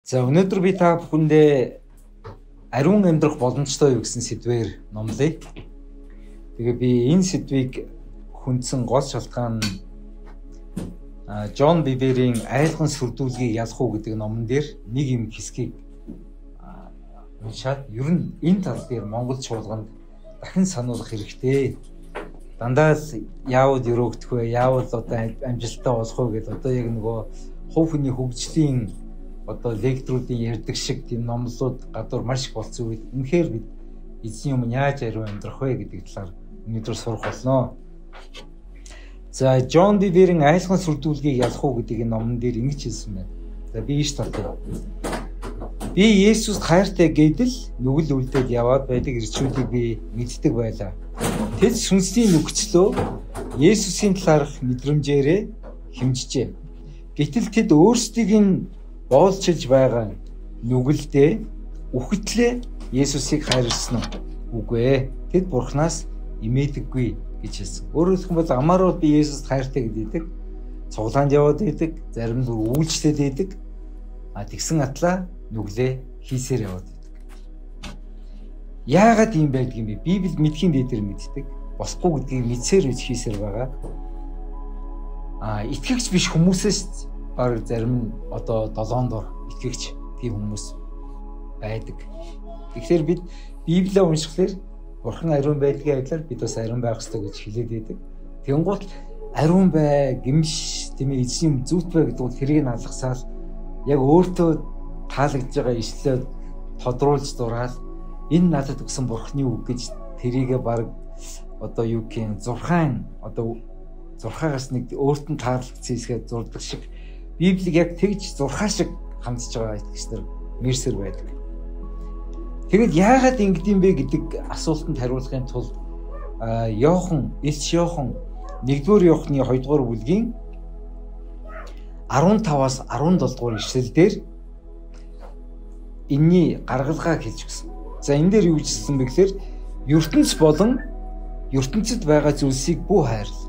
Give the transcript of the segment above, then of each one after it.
За өнөөдөр би та бүхэндээ ариун амьдрах боломжтой юу гэсэн сэдвээр номлоё. Тэгээ би энэ сэдвийг хүндсэн гол шалтгаан нь Джон Биверийн айлган сүрдүүлгийг ялах уу гэдэг номон дээр нэг юм хэсгийг уншаад ер нь энэ тал дээр Монгол чуулганд дахин сануулах хэрэгтэй. Дандаа л яавал өрөөгдөх вэ? Яавал одоо амжилттай болох вэ гэдээ одоо яг нөгөө хувь хүний хөгжлийн одоо лекторуудын ярьдаг шиг тийм номлолууд гадуур маш их болсон үед үнэхээр бид эзний өмнө яаж ариун амьдрах вэ гэдэг талаар өнөөдөр сурах болно. За Джон Биверийн айлган сүрдүүлгийг ялах уу гэдэг энэ номон дээр ингэж хэлсэн байна. За би ийш талтай. Би Есүст хайртай гэдэл нүгэл үлдээд яваад байдаг ирчүүдийг би мэддэг байлаа. Тэд сүнсний нүгчлөө Есүсийн талаарх мэдрэмжээрээ хэмжижээ. Гэтэл тэд өөрсдийг нь боолчилж байгаа нүгэлдээ үхтлээ Есүсийг хайрласан уу? Үгүй ээ. Тэд Бурханаас имээдэггүй гэж хэлсэн. Өөрөөр хэлэх юм бол амаар бол би Есүст хайртай гэдэг. Цуглаанд яваад байдаг, зарим нь бүр үйлчлээд байдаг. А тэгсэн атлаа нүглээ хийсээр яваад байдаг. Яагаад ийм байдаг юм бэ? Библи мэдхийн дээдэр мэддэг. Болохгүй гэдгийг мэдсээр үж хийсээр байгаа. А итгэгч биш хүмүүсээс баг зарим нь одоо долоон дор итгэгч тийм хүмүүс байдаг. Тэгэхээр бид Библийг уншихлаар Бурхан ариун байдгийн адилаар бид бас ариун байх ёстой гэж хэлээд байдаг. Тэнгуут ариун бай, гимш тийм ээ эзний юм зүйт бай гэдэг бол тэрийг нь алгасаал яг өөртөө таалагдж байгаа ишлээ тодруулж дураал энэ надад өгсөн Бурханы үг гэж тэрийгэ баг одоо юу гэх юм зурхаан одоо зурхаагаас нэг өөрт нь таалагдсан хэсгээ зурдаг шиг Библийг яг тэгж зурхаа шиг хандж байгаа итгэгч нар мэрсэр байдаг. Тэгэд яагаад ингэдэм бэ гэдэг асуултанд хариулахын тулд Иохан, Элч Иохан 1-р Иохны 2-р бүлгийн 15-аас 17 дугаар ишлэл дээр энэний гаргалгааг хэлж өгсөн. За энэ дээр юу гэж хэлсэн бэ гэхээр ертөнц болон ертөнцид байгаа зүйлсийг бүү хайрл.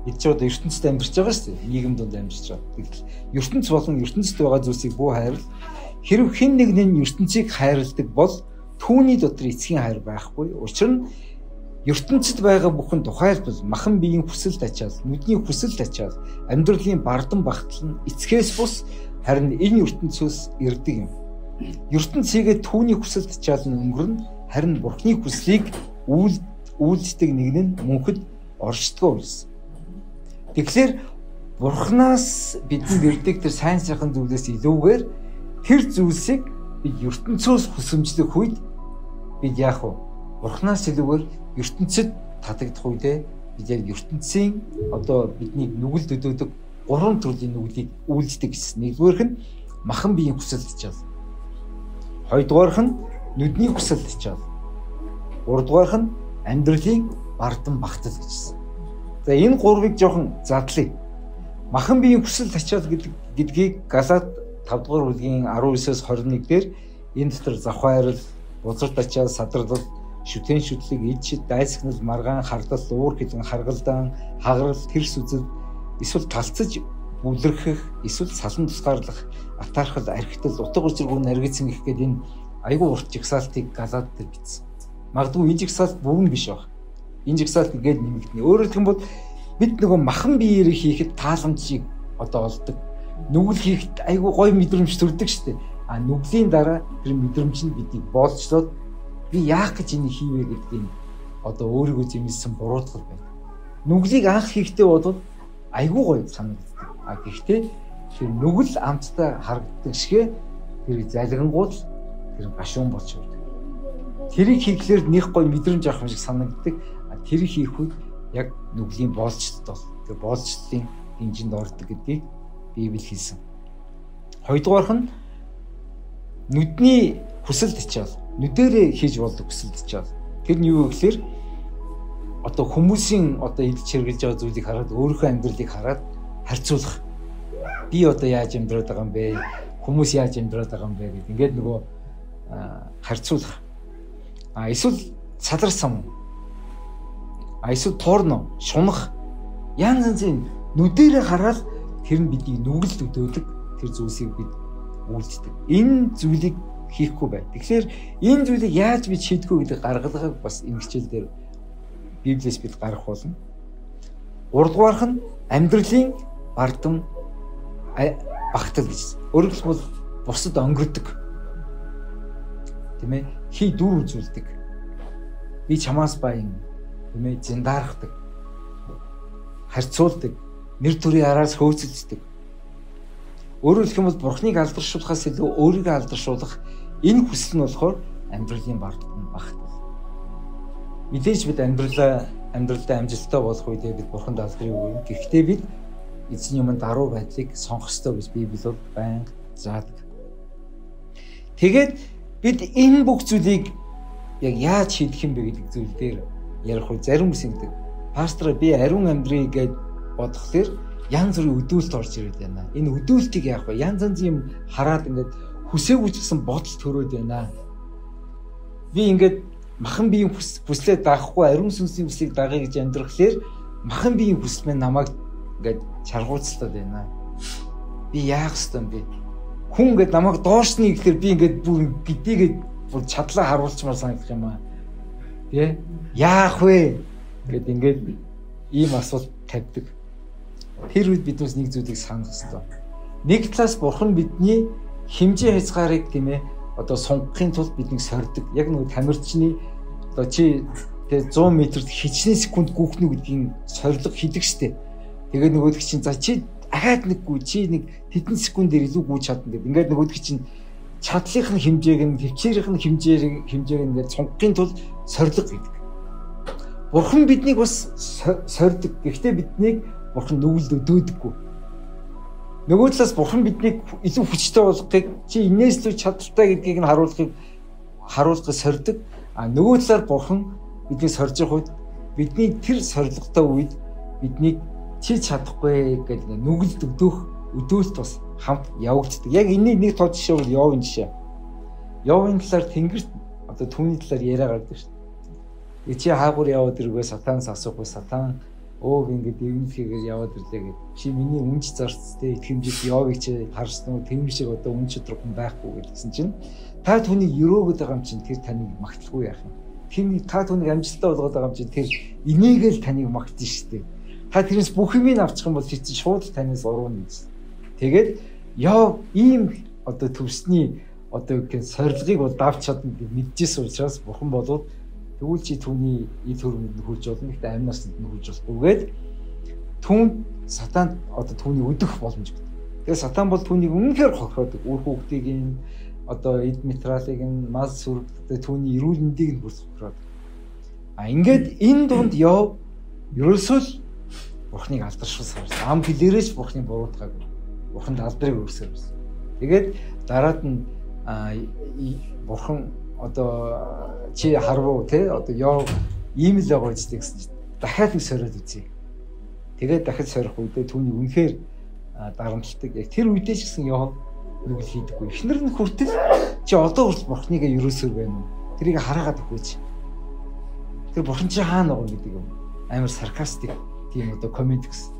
Бид ч одоо ертөнцид амьдарч байгаа шүү дээ. Нийгэм донд амьдарч байгаа. Тэгтэл ертөнц болон ертөнцид байгаа зүйлсийг бүү хайрл. Хэрв хэн нэг нь ертөнцийг хайрладаг бол түүний дотор эцгийн хайр байхгүй. Учир нь ертөнцид байгаа бүхэн тухайлбал махан биеийн хүсэл тачаал, нүдний хүсэл тачаал, амьдралын бардан багтал нь эцгээс бус харин энэ ертөнцөөс ирдэг юм. Ертөнцийгээ түүний хүсэл тачаал нь өнгөрнө, харин Бурхны хүслийг үйлддэг нэг нь мөнхөд оршдгоо гэсэн. Тэгэхээр Бурханаас бидэнд ирдэг тэр сайн сайхан зүйлээс илүүгээр тэр зүйлсийг бид ертөнцөөс хүсэмжлэх үед бид яах вэ? Бурханаас илүүгээр ертөнцид татагдах үедээ бид яг ертөнцийн одоо биднийг нүгэлд өдөөдөг гурван төрлийн нүглийг үйлддэг гэсэн. Нэгдүгээрх нь махан биеийн хүсэл тачаал. Хоёрдугаарх нь нүдний хүсэл тачаал. Гуравдугаарх нь амьдралын бардан багтал гэжсэн. За энэ гурвыг жоохон задлаа. Махан биеийн хүсэл тачаал гэдгийг Галаат 5 дугаар бүлгийн 19-өөс 21 дээр энэ дотор завхаарл, бузар тачаал, садарлал, шүтэн шүтлэг, ид шид, дайсагнал, маргаан, хардал, уур хилэн, харгалдаан, хагарал, тэрс үзэл, эсвэл талцаж бүлэрхэх, эсвэл салан тусгаарлах, атаархал, архитал, утга учиргүй наргицэн гэх гээд энэ айгүй урт жагсаалтыг Галаат дээр бичсэн. Магадгүй энэ жагсаалт бүрэн биш байх. Энэ жагсаалт ингээд нэмэгдэнэ. Өөрөөр хэлэх юм бол бид нөгөө махан биеэр хийхэд тааламжийг одоо олдог. Нүгэл хийхэд айгүй гоё мэдрэмж төрдөг шүү дээ. А нүглийн дараа тэр мэдрэмж нь биднийг боолчлоод би яах гэж энийг хийвэ гэдгийг одоо өөрийгөө зэмлсэн буруутгал байна. Нүглийг анх хийхдээ бодвол айгүй гоё санагддаг. А гэхдээ тэр нүгэл амттай харагддаг шигэ тэр залгингууд тэр гашуун болж байдаг. Тэрийг хийхлээр нэг гоё мэдрэмж авах юм шиг санагддаг. Тэр хийх үед яг нүглийн боолчлолт бол тэр боолчлолын хэмжээнд ордог гэдгийг Библи хэлсэн. Хоёрдугаарх нь нүдний хүсэл тачаал, нүдэрээ хийж болдог хүсэл тачаал. Тэр нь юу вэ гэхээр одоо хүмүүсийн одоо идэж хэрглэж байгаа зүйлийг хараад өөрийнхөө амьдралыг хараад харьцуулах. Би одоо яаж амьдраад байгаа юм бэ? Хүмүүс яаж амьдраад байгаа юм бэ гэд ингээд нөгөө харьцуулах. А эсвэл садар сам. А эсвэл порно, шунах янз янзын нүдэрээ хараад тэр нь биднийг нүгэлд өдөөдөг тэр зүйлсийг бид үйлддэг. Энэ зүйлийг хийхгүй бай. Тэгэхээр энэ зүйлийг яаж бид шийдэх вэ гэдэг гаргалгааг бас энэ хичээл дээр Библиэс бид гаргах болно. Гуравдугаарх нь амьдралын бардам багтал гэж. Өөрөөр хэлбэл бусад өнгөрдөг. Тийм ээ? Хий дүр үзүүлдэг. Би чамаас баян, тийм ээ, зиндархдаг. Харьцуулдаг. Нэр төрийн араас хөөцөлддөг. Өөрөөр хэлэх юм бол Бурхныг алдаршуулахаас илүү өөрийгөө алдаршуулах энэ хүсэл нь болохоор амьдралын бардам багтал. Мэдээж бид амьдралдаа амжилттай болох үедээ бид Бурханд алдрыг өгнө. Гэхдээ бид эзний өмнө даруй байдлыг сонгох ёстой гэж Библи бол байнга заадаг. Тэгээд бид энэ бүх зүйлийг яг яаж шийдэх юм бэ гэдэг зүйл дээр ярих үе зарим хүмүүс ингэдэг. Пастор би ариун амьдрыг гэж бодохлоор янз бүрийн өдөөлт орж ирээд байна. Энэ өдөөлтийг яах вэ? Янз янзын юм хараад ингээд хүсээгүй ч гэсэн бодол төрөөд байна. Би ингээд махан биеийн хүслээ дагахгүй ариун сүнсний хүслийг дагая гэж амьдрахлаар махан биеийн хүсэл мэн намайг ингээд чаргууцлаад байна. Би яах ёстой юм бэ? Хүн ингээд намайг доошны гэхлээр би ингээд бүр гэдийгээ бүр чадлаа харуулчмаар санагдах юм аа. Тэ? Яах вэ? Гэт ингээд ийм асуулт тавьдаг. Тэр үед биднээс нэг зүйлийг санах ёстой. Нэг талаас Бурхан бидний хэмжээ хязгаарыг тийм ээ одоо сунгахын тулд биднийг сордог. Яг нэг тамирчны одоо чи тэгээ 100 метрт хичнээн секунд гүйх нү гэдгийн сорилго хийдэг штеп. Тэгээ нөгөөх чинь за чи ахаад нэггүй чи нэг тэдэн секундээр илүү гүйж чадна гэдэг. Ингээд нөгөөх чинь чадлынх нь хэмжээг нь төвчээрийнх нь хэмжээг нь ингээд сунгахын тулд сорилго гэдэг. Бурхан биднийг бас сордог. Гэхдээ биднийг Бурхан нүгэлд өдөөдөггүй. Нөгөө талаас Бурхан биднийг илүү хүчтэй болгохыг чи энээс илүү чадaltaй гэдгийг нь харуулахыг сордог. А нөгөө талаар Бурхан биднийг сорж явах үед бидний тэр сорилготой үед биднийг чи чадахгүй гэдэг нүгэлд өдөөх өдөөлт бас хамт явагддаг. Яг энэний нэг тоо жишээ бол Йовын жишээ. Йовын талаар тэнгэрт одоо түүний талаар яриа гардаг шүү дээ. Чи хаагур яваад ирвэ сатанаас асуухгүй сатан өө ингээд эвнэлхийгээр яваад ирлээ гэд. Чи миний үнж зарцтай итгэмжит Йовыг чи харсан уу? Тэр шиг одоо үнж чадрах хүн байхгүй гэдгсэн чинь та түүнийг өрөөгöd байгаа юм чинь тэр таныг магтлахгүй яах юм. Тэр та түүнийг амжилттай болгоод байгаа юм чинь тэр энийгэл таныг магтсан шүү дээ. Та тэрнээс бүх юмыг авчих юм бол тэр чинь шууд танаас урууна гэж. Тэгээд Йов ийм одоо төвсний одоо гэх сорилгыг бол давч чадна гэж мэдчихсэн учраас Бурхан болоод тэгвэл чи түүний эд хөрөнгөнд нь хурж болно. Гэхдээ амь насанд нь хурж болохгүйгээд түүн сатан одоо түүний өдөх боломж өгдөг. Тэгээ сатан бол түүнийг үнэхээр хохироодог. Үр хүүхдийг нь одоо эд материалыг нь мал сүрэг одоо түүний эрүүл мэндийг нь хүртэл хохироодог. А ингээд энэ дунд Йов ерөөсөө л Бурхныг алдаршуулсан. Ам хэлээрээч Бурхныг буруутгаагүй. Бурханд алдрыг өргөсөр байсан. Тэгээд дараад нь Бурхан одоо чи харвуу те одоо Йов ийм л байгаа үстэй гэсэн чинь дахиад нэг сориод үзье. Тэгээд дахиад сорих үедээ түүний үнэхээр дарамтлагдаг. Яг тэр үедээ ч гэсэн Йов нүгэл хийдэггүй. Эхнэр нь хүртэл чи одоо хүртэл Бурхныг ерөөсөр байна уу? Тэрийг хараагаад өгөөч. Тэр Бурхан чи хаана байгаа гэдэг юм. Амар саркастик тийм одоо коммент гэсэн.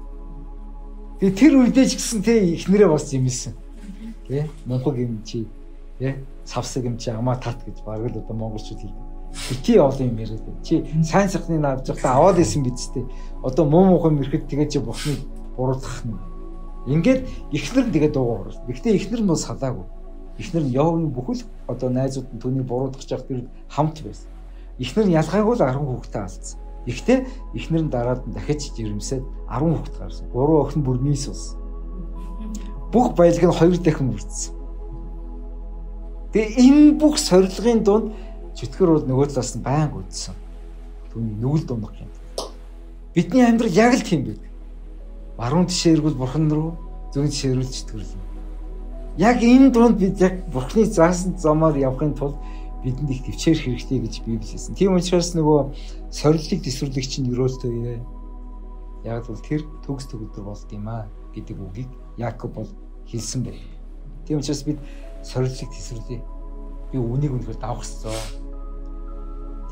Тэгээ тэр үедээ ч гэсэн те эхнэрээ бас зэмлсэн. Тэ мунхаг юм чи тэ савсаг юм чи амаа тат гэж бараг л одоо монголчууд хэлдэг. Бити олон юм яриад байна. Чи сайн сайхныг авч явахдаа аваад исэн биз дээ. Одоо муу муухай мэрхэд тэгээ чи Бурхныг буруутгах нь. Ингээд эхнэр нь тэгээ дуугаа оруулсан. Гэхдээ эхнэр нь бол салаагүй. Эхнэр нь Йовын бүхэл одоо найзууд нь түүнийг буруутгах жах тэр хамт байсан. Эхнэр нь ялгаагүй л 10 хүүхдээ алдсан. Гэхдээ эхнэр нь дараад нь дахиж жирэмсээд 10 хүүхэд гарсан. 3 охин бүр мис болсон. Бүх баялаг нь 2 дахин бүрдсэн. Тэгээ энэ бүх сорилгын дунд чөтгөр бол нөгөө талаас нь байнга үдсэн. Түүний нүгэл дундах юм. Бидний амьдрал яг л тийм байдаг. Баруун тишээ эргүүл Бурхан руу, зүүн тишээ эргүүл чөтгөрлөө. Яг энэ дунд бид яг Бурханы заасан замаар явахын тулд бидэнд их төвчээр хэрэгтэй гэж Библи хэлсэн. Тийм учраас нөгөө сорилтыг төсвөрлөгч нь ерөөлтөө. Яг л тэр төгс төгөлдөр болд юм аа гэдэг үгийг Яков бол хэлсэн байна. Тийм учраас бид сорилтыг төсвөрлөе. Би үнийг үнэхээр давах ёстой.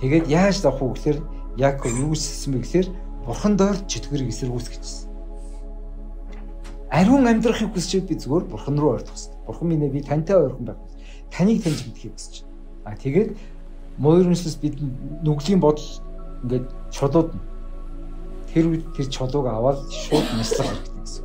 Тэгээд яаж давах вэ гэхээр Яков юу хэлсэн бэ гэхээр Бурхан доор чөтгөрийг эсэргүүцэх гэжсэн. Ариун амьдрахыг хүсчээд би зүгээр Бурхан руу ойртох хэрэгтэй. Бурхан минь ээ би тантай ойрхон байх. Таныг таньж мэдхийг хүсэж байна. А тэгээд муу ерөнхийдөө бид нүглийн бодол ингээд чулууд тэр үед тэр чулууг аваад шууд няслах хэрэгтэй гэсэн.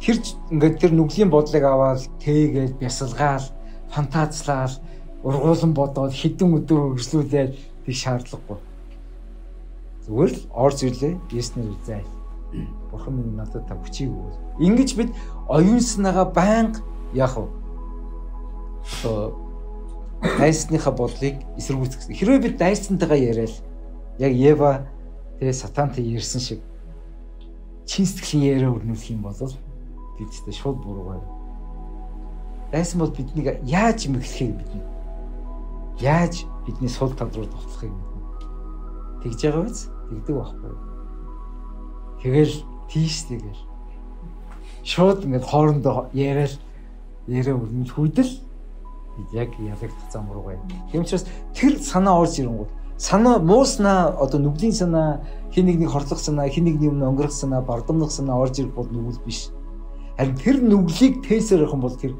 Тэр ингээд тэр нүглийн бодлыг аваад тээгээл бясалгаал, фантазлаал, ургуулan бодоод хэдэн өдөр үргэлжлүүлээд тэг шаардлагагүй. Зүгээр л орж ирлээ. Есүс нэр зайл. Бурхан минь надад та хүчийг өгөөл. Ингэж бид оюун санаагаа байнга яах вэ? Одоо дайсныхаа бодлыг эсэргүүцэх. Хэрвээ бид дайсантайгаа яриад яг Ева тэгээ сатантай ярьсан шиг чин сэтгэлийн яриа өрнүүлэх юм бол бид ч шууд буруугаар. Дайсан бол биднийг яаж мэхлэхийг мэднэ. Яаж бидний сул тал руу довтлохыг мэднэ. Тэгж байгаа биз? Тэгдэг байхгүй. Тэгэл тийш тэгэл. Шууд ингээд хоорондоо яриад яриа өрнүүлэх үед л бид яг ялагдах зам руугаа. Тийм учраас тэр санаа орж ирэнгүүт санаа муу санаа одоо нүглийн санаа, хин нэгнийг хорлох санаа, хин нэгний өмнө онгорох санаа, бардамнах санаа орж ирэх бол нүгэл биш. Харин тэр нүглийг тээсээр явах юм бол тэр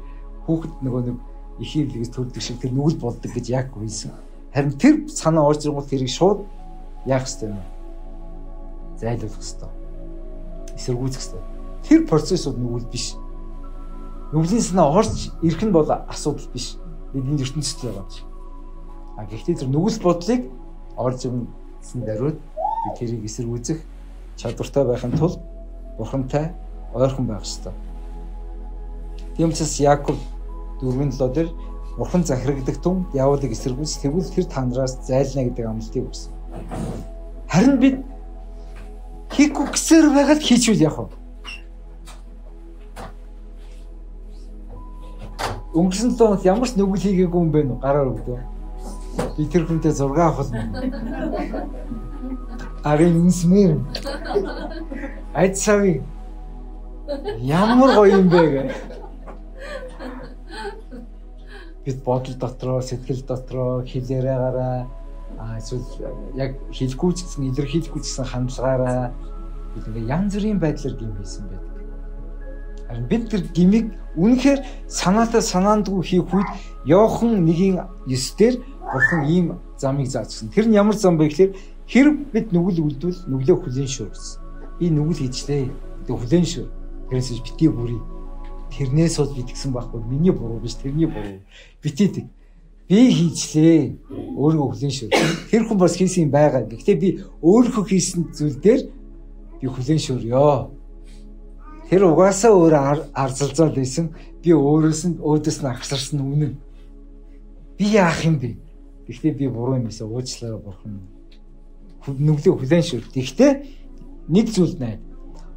хүүхэд нөгөө нэг эхийн илгээс төрдөг шиг тэр нүгэл болдог гэж яг хэлсэн. Харин тэр санаа орж ирэнгүүт тэрийг шууд яах ёстой юм бэ? Зайлуулах ёстой. Эсэргүүцэх ёстой. Тэр процессууд нүгэл биш. Нүглийн санаа орж ирэх нь бол асуудал биш. Бид энэ ертөнцид байгаа юм шиг. А гэхдээ тэр нүгэл бодлыг орж ирсэн даруйд бид тэрийг эсэргүүцэх чадвартай байхын тулд Бурхантай ойрхон байх ёстой. Тийм учраас Яаков 4:7 дээр Бурхан захирагдах тун диаволыг эсэргүүц тэгвэл тэр та нараас зайлна гэдэг амлалтыг өгсөн. Харин бид хийхгүй гэсээр байгаад хийчихвэл яах вэ? Өнгөрсөн 7 хоногт ямар ч нүгэл хийгээгүй юм бэ нүү? Гараар өгдөө. Би тэр хүнтэй зураг авах болно. Арын үнсмээр. Айцсави. Ямар гоё юм бэ гэ. Бид бодол дотроо, сэтгэл дотроо, хэл яриагаараа эсвэл яг хэлэхгүй ч гэсэн илэрхийлэхгүй ч гэсэн хандлагаараа бид ингээ янз бүрийн байдлаар гим хийсэн байдаг. Харин бид тэр гимийг үнэхээр санаатай санаандгүй хийх үед Иохан 1:9 дээр Бурхан ийм замыг заасан. Тэр нь ямар зам бэ гэхээр хэрэг бид нүгэл үлдвэл нүглээ хүлээн шүүр гэсэн. Би нүгэл хийчлээ. Гэдэг хүлээн шүүр. Тэрнээс битгий бүрий. Тэрнээс бол би тэгсэн байхгүй. Миний буруу биш, тэрний буруу. Битгий тэг. Би хийчлээ. Өөрийгөө хүлээн шүүр. Тэр хүн бас хийсэн юм байгаа. Гэхдээ би өөрийнхөө хийсэн зүйл дээр би хүлээн шүүрё. Тэр угаасаа өөр арзалзаад байсан. Би өөрөөс нь өөдөөс нь агсарсан үнэн. Би яах юм бэ? Гэхдээ би буруу юм байсан. Уучлаарай Бурхан. Нүглээ хүлээн шүүр. Гэхдээ нэг зүйл найд.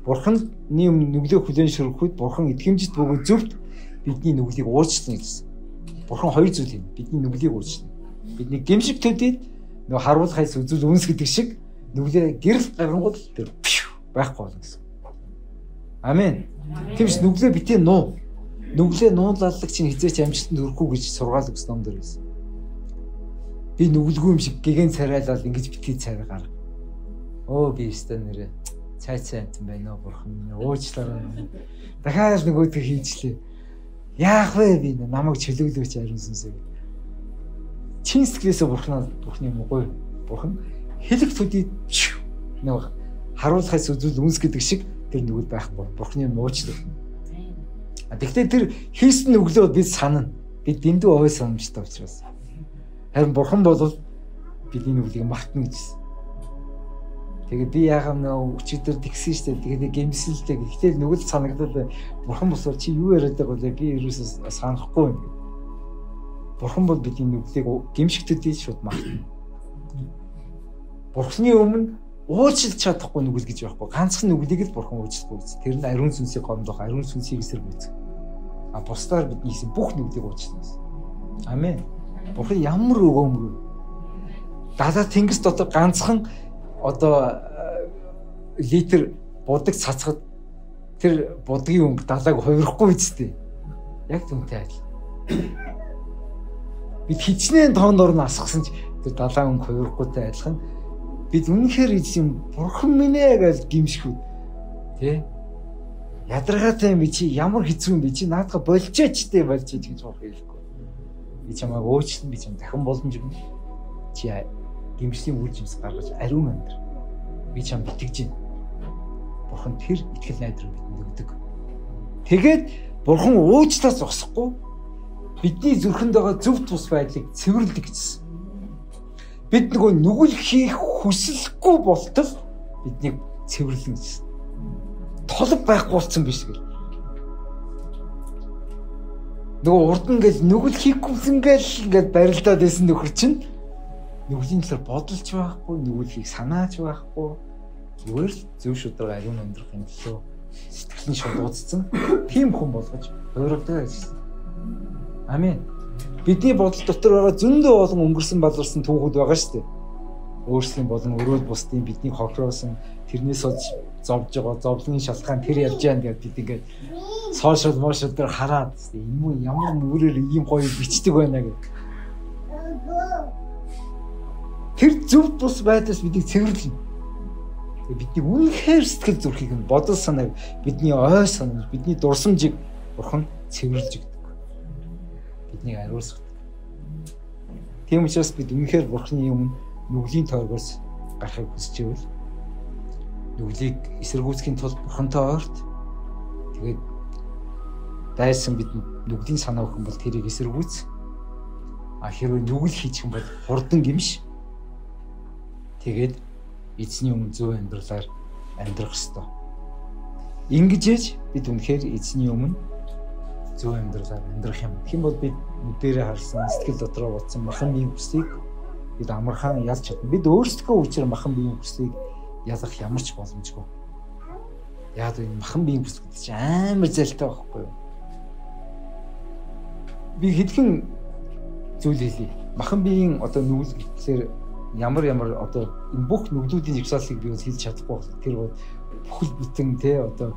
Бурханы өмнө нүглээ хүлээн шүүрэх үед Бурхан итгэмжит бөгөөд зөвхт бидний нүглийг уучлана гэсэн. Бурхан хоёр зүйл юм. Бидний нүглийг уучлана. Бидний гэмшиг төдийд нөгөө харуулах хайс үзүүл үнс гэдэг шиг нүглээ гэрэл гарангууд тэр байхгүй болно гэсэн. Амен. Тиймээс нүглээ битээ нуу. Нүглээ нуулалдаг чинь хизээч амжилтанд хүрэхгүй гэж сургаал өгсөн ном дээр байсан. Би нүгэлгүй юм шиг гэгэн царайлал ингэж битгий царай гарга. Өө би өстой нэрээ цай цай амтан байна уу Бурхан минь уучлаарай. Дахиад нөгөөдгөө хийчлээ. Яах вэ би намайг чөлөөлөөч ариун сүнсээ. Чин сэтгэлээсээ Бурханаа Бурхны юм уу? Бурхан хэлэх төдий нэг харуулахаас үзүүл үнс гэдэг шиг тэр нүгэл байхгүй. Бурхны юм уучлах. А тэгвэл тэр хийсэн нүглөө бид санана. Бид дэндүү ой санамжтай учраас. Харин Бурхан бол бидний нүглийг мартна гэжсэн. Тэгээд би яагаад нөө өчигдөр тэгсэн штэ. Тэгээд гэмсэлтэй. Гэхдээ нүгэл санагдал Бурхан босоор чи юу яриад байгаа вэ? Би ерөөсөө санахгүй юм. Бурхан бол бидний нүглийг гэмшигтэдий шууд мартна. Бурханы өмнө уучлах чадахгүй нүгэл гэж байхгүй. Ганцхан нүглийг л Бурхан уучлахгүй гэсэн. Тэр нь ариун сүнсийг гомдох, ариун сүнсийг эсэргүүцэх. А бусдаар бидний хийсэн бүх нүглийг уучлана гэсэн. Амен. Бурхан ямар өгөөмөр вэ? Далаа тэнгис дотор ганцхан одоо литр будаг цацхад тэр будгийн өнгө далааг хувирахгүй үсттэй. Яг түнтэй адил. Бид хичнээн тоон дор нь асгасан ч тэр далаа өнгө хувирахгүйтэй адилхан бид үнэхээр эзэн Бурхан минь ээ гэж гимшихүүд тий. Ядаргаатай юм би чи ямар хэцүү юм бэ чи наадга болжээч дээ болжээч гэж бурхан хэлэхгүй. Би чамайг уучлан, би чам дахин боломж өгнө. Чи гимшлийн үр жимс гаргаж ариун амьдр. Би чамд итгэж байна. Бурхан тэр итгэл найдрыг бидэнд өгдөг. Тэгээд бурхан уучлаа зогсохгүй бидний зүрхэнд байгаа зөв тус байдлыг цэвэрлдэг гэсэн. Бид нөгөө нүгэл хийх хүсэлгүй болтол биднийг цэвэрлэн гэсэн. Толб байхгүй болсон биш гэл. Нөгөө урд нь гэл нүгэл хийхгүйсэн гэл ингээд барилдаад байсан нөхөр чинь нүглийн талаар бодолч байхгүй, нүгэл хийх санаач байхгүй. Зүгээр л зөв шударга ариун амьдрахын төлөө сэтгэл нь шулууцсан тийм хүн болгож хуургадаг гэсэн. Амен. Бидний бодол дотор байгаа зөндөө олон өнгөрсөн баларсан түүхүүд байгаа шүү дээ. Өөрсдийн болон өрөөл бусдын бидний хохироосон тэрнээс болж зовж байгаа зовлонгийн шалтгаан тэр явж байгаа гэдэг бид ингээд сошиал мошиал дээр хараад энэ мөн ямар нүрээр ийм гоё бичдэг байна гэх. Тэр зөв тус байдлаас бидийг цэвэрлэнэ. Бидний үнэхээр сэтгэл зүрхийг нь бодол санааг бидний ой санаа бидний дурсамжийг бурхан цэвэрлж өгдөг. Биднийг ариусгадаг. Тийм учраас бид үнэхээр бурханы өмнө нүглийн тойргоос гарахыг хүсэж ивэл нүглийг эсэргүүцэхийн тулд бурхантай ойрт тэгээд дайсан бидэнд нүглийн санаа өгөх юм бол тэрийг эсэргүүц. А хэрвээ нүгэл хийчих юм бол хурдан гимш. Тэгээд эзний өмнө зөв амьдралаар амьдрах ёстой. Ингэж ээж бид үнэхээр эзний өмнө зөв амьдралаар амьдрах юм. Тэгэх юм бол бид нүдэрээ харсан, сэтгэл дотроо бодсон махан биеийн хүслийг бид амархан ялж чадна. Бид өөрсдөө учир махан биеийн хүслийг ялах ямар ч боломжгүй. Яг энэ махан биеийн хүсэл гэдэг чинь амар зайлтай байхгүй юу? Би хэдхэн зүйл хэлье. Махан биеийн одоо нүгэл гэхлээр ямар одоо энэ бүх нүглүүдийн жагсаалтыг би бол хэлж чадахгүй байна. Тэр бол бүхэл бүтэн те одоо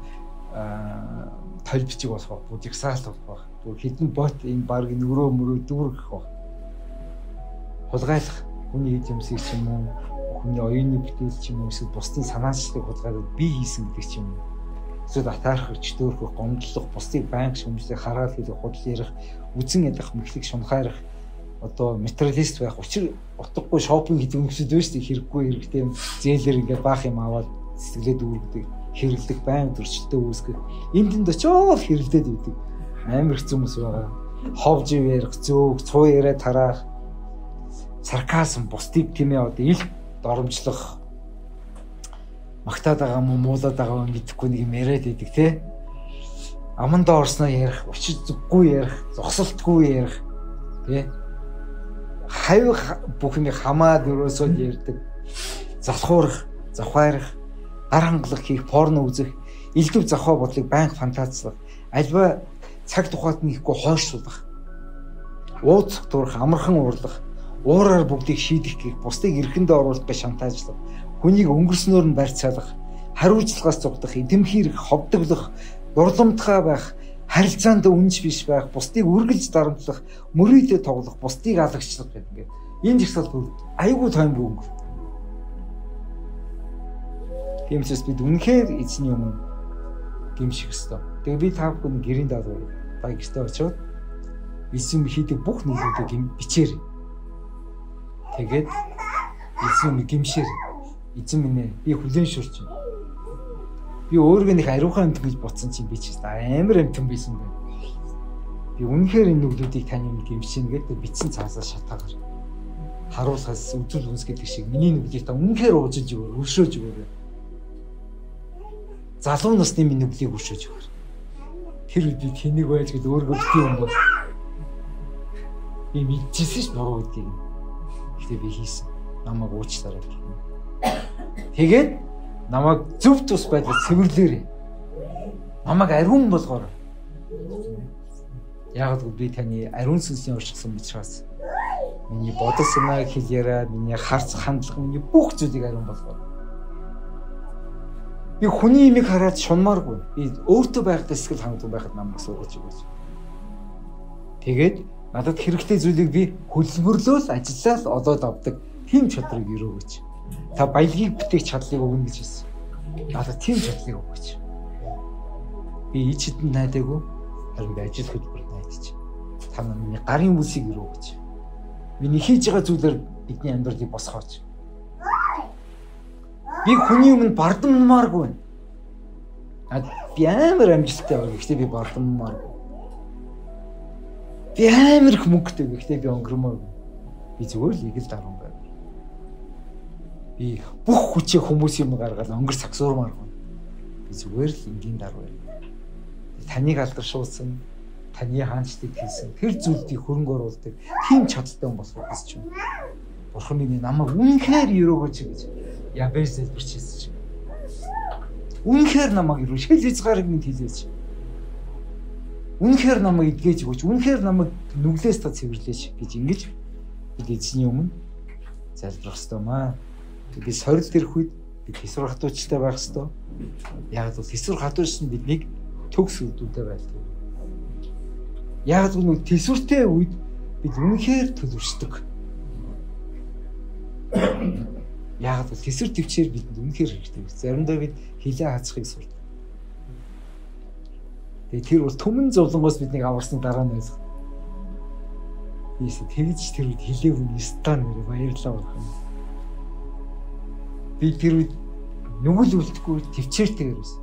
толь бичиг болох байх, бүх жагсаалт болох байх. Бүр хэдэн бот энэ баг нүрөө мөрөө дүүргэх байх. Хулгайлах хүний эд юмсыг ч юм уу, хүний оюуны бүтээл ч юм уу, эсвэл бусдын санаачлалыг хулгайлаад би хийсэн гэдэг ч юм уу. Эсвэл атаархах, чдөөрхөх, гомдлох, бусдыг байнга шүмжлэх, хараал хийх, худал ярих, үзэн ядах, мэхлэг шунхаарах, одоо материалист байх, учир утгагүй шопинг хийдэг хүмүүсүүд байна шүү дээ. Хэрэггүй хэрэгтэй юм зээлэр ингээд баах юм аваад сэтгэлээ дүүргэдэг, хэрэглэх, байнга зөрчилтэй үүсгэх. Энд тэнд очиод хэрэглээд байдаг. Амар хэцүү хүмүүс байгаа. Хов жив ярих, зөөх, цуу яриа тараах, сарказм, бусдыг тийм ээ одоо ил доромжлох, магтаад байгаа юм уу, муулаад байгаа юм мэдэхгүй нэг юм яриад байдаг тий. Амандаа орсноо ярих, учир зүггүй ярих, зогсолтгүй ярих тий. Хавь бүх юм хамаад өрөөсөө ярьдаг, залхуурах, завхаарах, гар хангалах хийх, порно үзэх, элдв завхаа бодлыг байнга фантазлах, альва цаг тухайд нь ихгүй хойшлуулах, ууц турах, амархан уурлах, уураар бүгдийг шийдэх гэх, бусдыг эрхэндээ оруулах гэж шантаажлах, хүнийг өнгөрснөөр нь барьцаалах, хариуцлагаас зугдах, эдэмхийрэх, ховдоглох, дурламтгай байх, харилцаанд үнж биш байх, бусдыг үргэлж дарамтлах, мөрийдээ тоглох, бусдыг алагчлах гэдэг ингээд энэ жагсаалт бүр айгүй тоймгүй өнгөр. Тийм учраас бид үнэхээр эзний өмнө гимших ёстой. Тэгээ би та бүхэн гэрийн даалгавар та гэртээ очиод эзэн хийдэг бүх нүглүүдийг бичээр. Тэгээд эзэн өмнө гимшээр. Эзэн минь ээ, би хүлээн шүрч байна. Би өөрийгөө нэг ариухан амьтан гэж бодсон чинь би ч амар амьтан байсан байна. Би үнэхээр энэ нүглүүдийг таны өмнө гимшинэ гэдэг бичсэн цаасаа шатаагаар харуулхаас үзүүл үнс гэдэг шиг миний нүглийг та үнэхээр уужилж өгөөр, өршөөж өгөөрэй. Залуу насны минь нүглийг өршөөж өгөөр. Тэр үед би тэнэг байж гээд өөрийгөө битгий юм бол би мэдчихсэн ш буруу гэдгийг. Гэхдээ би хийсэн. Намайг уучлаарай гэх юм. Тэгээд намайг зөв тус байдлаар цэвэрлээрэй. Намайг ариун болгоорой. Яг л би таны ариун сүнсний оршихсан учраас миний бодол санаа хэл яриа, миний харц хандлага, миний бүх зүйлийг ариун болгоорой. Би хүний имийг хараад шунмааргүй. Би өөртөө байхдаа сэтгэл хангалуун байхад намайг суугаж өгөөч. Тэгээд надад хэрэгтэй зүйлийг би хөдөлмөрлөөл ажиллаад олоод авдаг тийм чадрыг өрөөгөөч. Та баялагийг бүтээх чадлыг өгнө гэж хэлсэн. Надад тийм чадлыг өгөөч. Би ич хэдэнд найдаагүй, харин би ажил хөдөлмөрт найдаж. Та нар миний гарын үлсийг өрөө гэж. Миний хийж байгаа зүйлээр бидний амьдралыг босгооч. Би хүний өмнө бардаммааргүй байна. Би амар амжилттай байна. Гэхдээ би бардаммааргүй. Би амар их мөнгөтэй. Гэхдээ би өнгөрмөөргүй. Би зүгээр л игэл даруун байна. Би бүх хүчээ хүмүүсийн өмнө гаргаад өнгөр сагсуурмааргүй. Би зүгээр л энгийн даруй байна. Таныг алдаршуулсан, таны хаанчлыг хийсэн тэр зүйлдийг хөрөнгө оруулдаг тийм чадaltaй хүн болохыг хүсэж байна. Бурхан минь намайг үнэхээр өрөөгөөч гэж Ябеш залбирч хэлсэн чинь. Үнэхээр намайг өрөө, шил хязгаарыг минь хэлээч. Үнэхээр намайг эдгэж өгөөч, үнэхээр намайг нүглээс та цэвэрлээч гэж ингэж бид эзний өмнө залбирах ёстой маа. Тэгээд сорилт ирэх үед бид хэсвэр хатуучтай байх ёстой. Яг л хэсвэр хатууч нь биднийг төгс үр дүнтэй байлдаг. Яг л нүг төсвөртэй үед бид үнэхээр төлөвшдөг. Яг л төсвөр төвчээр бидэнд үнэхээр хэрэгтэй. Заримдаа бид хилээ хацахыг сурдаг. Тэгээ тэр бол түмэн зовлонгоос биднийг аварсны дараа нь ойлгох. Ийс тэгж тэр үед хилээгүй нь стан нэрээ баярлалаа бурхан. Би тэр үед нүгэл үлдэхгүй төвчээртэйгээр байсан.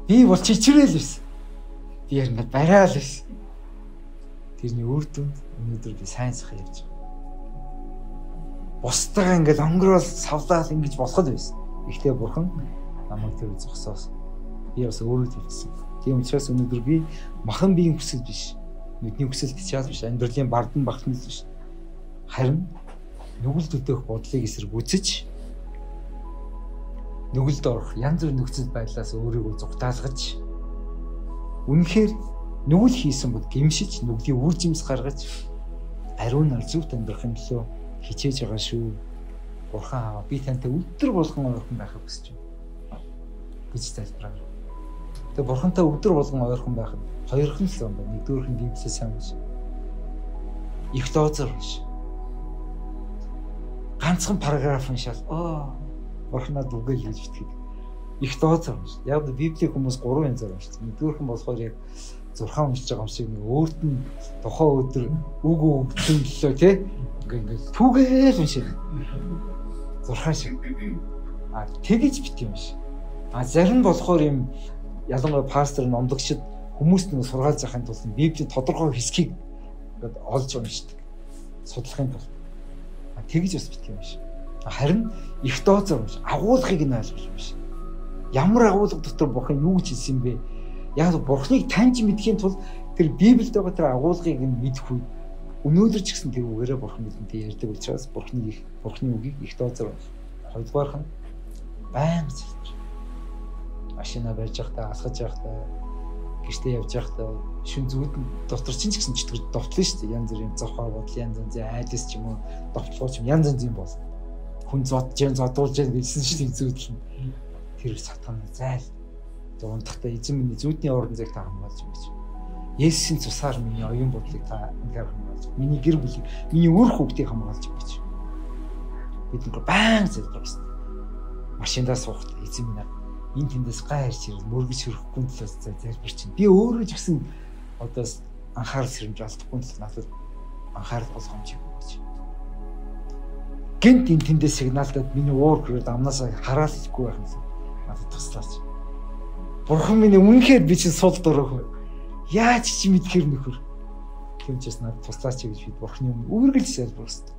Би бол чичрээл байсан. Би яг ингээд бараал байсан. Тэрний үр дүнд өнөөдөр би сайн сайхан явж байгаа. Бусдаа ингээд онгорол савлаад ингэж болоход байсан. Гэхдээ бурхан намайг тэр үе зогсоос. Би бас өөрөө төвчсөн. Тийм учраас өнөөдөр би махан биеийн хүсэл биш. Нүдний хүсэл тачаал биш. Амьдралын бардан багтнал биш. Харин нүгэл төдөөх бодлыг эсэргүүцэж нүгэлд орох янз бүрийн нөхцөл байдлаас өөрийгөө зугатаалгаж үнэхээр нүгэл хийсэн бод гимшиж нүглийн үр жимс гаргаж ариун нар зөвхт амьдрахын төлөө хичээж байгаа шүү. Бурхан аава би тантай өдөр болгон ойрхон байхыг хүсэж байна гэж залбираа. Тэгээ бурхантай өдөр болгон ойрхон байх нь хоёрхан л юм байна. Нэгдүгээрх нь Библиэс сайн унш. Их дооцоор унш. Ганцхан параграф уншаал аа бурхнаад үгээл гэж итгэдэг. Их дооцоор унш. Яг л Библийг хүмүүс 3 янзаар уншдаг. Нэгдүгээрх нь болохоор яг 6 уншиж байгаа юм шиг нэг өөрт нь тухайн өдөр үг өгсөн лөө тий. Ингээ түүгээл уншаа. 6 шиг. А тэгэж бит юм шиг. А зарим нь болохоор юм ялангуяа пастор номлогчид хүмүүст нэг сургаал заахын тулд Библийн тодорхой хэсгийг ингээд олж уншдаг. Судлахын тулд. А тэгэж бас бит юм шиг. Харин их дооцоор унш. Агуулгыг нь ойлгох юм шиг. Ямар агуулга дотор бурхан юу гэж хэлсэн бэ? Яг л бурхныг таньж мэдхийн тулд тэр Библиэд байгаа тэр агуулгыг нь мэдэх үед өнөөдөр ч гэсэн тэр үгээрээ бурхан бидэнтэй ярьдаг учраас бурхныг их бурхны үгийг их дооцоор унш. Хоёрдугаарх нь байнга залбир. Машина барьж явахдаа, алхаж явахдаа, гэртээ явж явахдаа шүн зүуд дотор чинь ч гэсэн чөтгөр довтлоо шүү дээ. Янз бүрийн зовхоо бодол, янз янзын айдас ч юм уу, довтлоо ч юм янз янзын бол. Хүн зодж, зодуулж гэсэн шүү дээ зүудл нь. Тэр сатан зайл. Тэгээ унтахдаа эзэн миний зүудний орон зайг та хамгаалж өгөөч. Есүсийн цусаар миний оюун бодлыг та үнэхээр хамгаалж. Миний гэр бүлийг, миний үр хүүхдийг хамгаалж өгөөч. Бид нэг баян залбирах хэрэгтэй. Машиндаа суухад эзэн минь энэ тэндээс гай харж ирэл мөргөж хөрөхгүй төлөөс залбирч чинь. Би өөрөө ч гэсэн одоо анхаарал сэрэмж алдахгүй тул надад анхаарал болгоомж өгөөч. Гэнт энэ тэндээс сигналдаад миний уур хүрээд амнаас хараал ихгүй байх юм. Надад туслаач. Бурхан минь үнэхээр би чинь сул дураагүй. Яаж чи мэдхээр нөхөр. Тийм ч бас надад туслаач гэж бид бурханы өмнө үргэлж залбирах хэрэгтэй.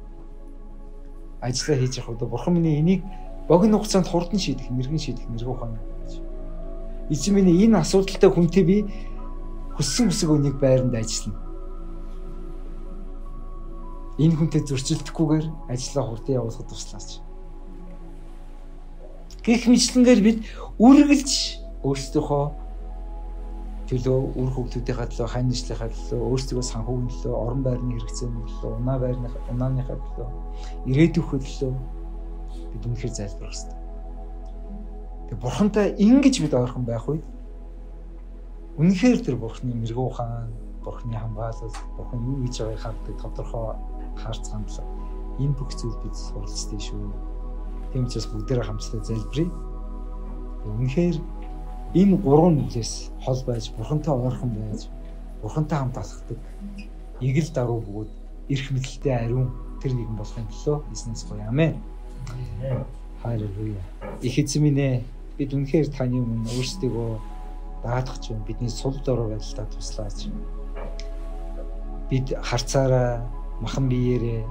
Ажлаа хийж явах удаа бурхан минь энийг богино хугацаанд хурдан шийдэх, мэрэгэн шийдэх мэрэгэн ухаан гэж. Эзэн минь энэ асуудалтай хүнтэй би хүссэн хүсэг өнийг байранд ажиллана. Энэ хүнтэй зөрчилдөхгүйгээр ажлаа хурдан явуулахад туслаач. Гэх мэтлэнгээр бид үргэлж өөрсдийнхөө төлөө, үр хүүхдүүдийнхээ төлөө, хань нийслэлийнхээ төлөө, өөрсдөө санхүүгийн төлөө, орон байрны хэрэгцээний төлөө, унаа байрны унааныхаа төлөө, ирээдүйнхээ төлөө бид үнэхээр залбирах хэрэгтэй. Тэгээ бурхантай ингэж бид ойрхон байх үед үнэхээр тэр бурхны мэрэгүү ухаан, бурхны хамгаалал, бурхан юу хийж байгааг хардаг тодорхой харц хандлага энэ бүх зүйл бид суралцдаг шүү. Тийм учраас бүгдээрээ хамтдаа залбирая. Үнэхээр Энэ гурван нүглээс хол байж, Бурхантай ойрхон байж, Бурхантай хамт алхдаг эгэл даруй бөгөөд эрх мэдэлтэй ариун тэр нэгэн болохын төлөө эзнээс гоё. Амен. Халелуя. Их эзэн минь ээ, бид үнэхээр таны өмнө өөрсдийгөө даатгах юм, бидний сул дорой байдлаа туслаач. Бид харцаараа, махан биеэрээ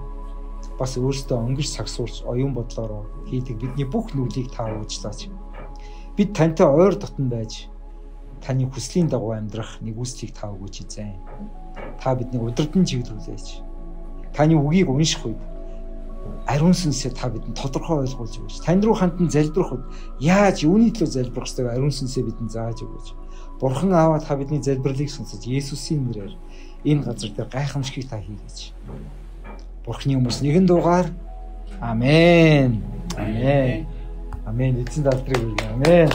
бас өөрсдөө өнгөрч сагсуурч оюун бодлороо хийдэг бидний бүх нүглийг та уучлаач. Бид тантай ойр дотн байж таны хүслийн дагуу амьдрах нэгүслийг та өгөөч эзэн. Та биднийг удирдан чиглүүлээч. Таны үгийг унших үед ариун сүнсээ та бидэнд тодорхой ойлгуулж өгөөч. Тань руу хандан залбирах үед яаж юуны төлөө залбирах ёстойг ариун сүнсээ бидэнд зааж өгөөч. Бурхан Аава, та бидний залбирлыг сонсож Есүсийн нэрээр энэ газар дээр гайхамшигыг та хийгээч. Бурхны хүмүүс нэгэн дуугаар амен. Амен. Амен. Эзэн алдрыг хүргэе. Амен.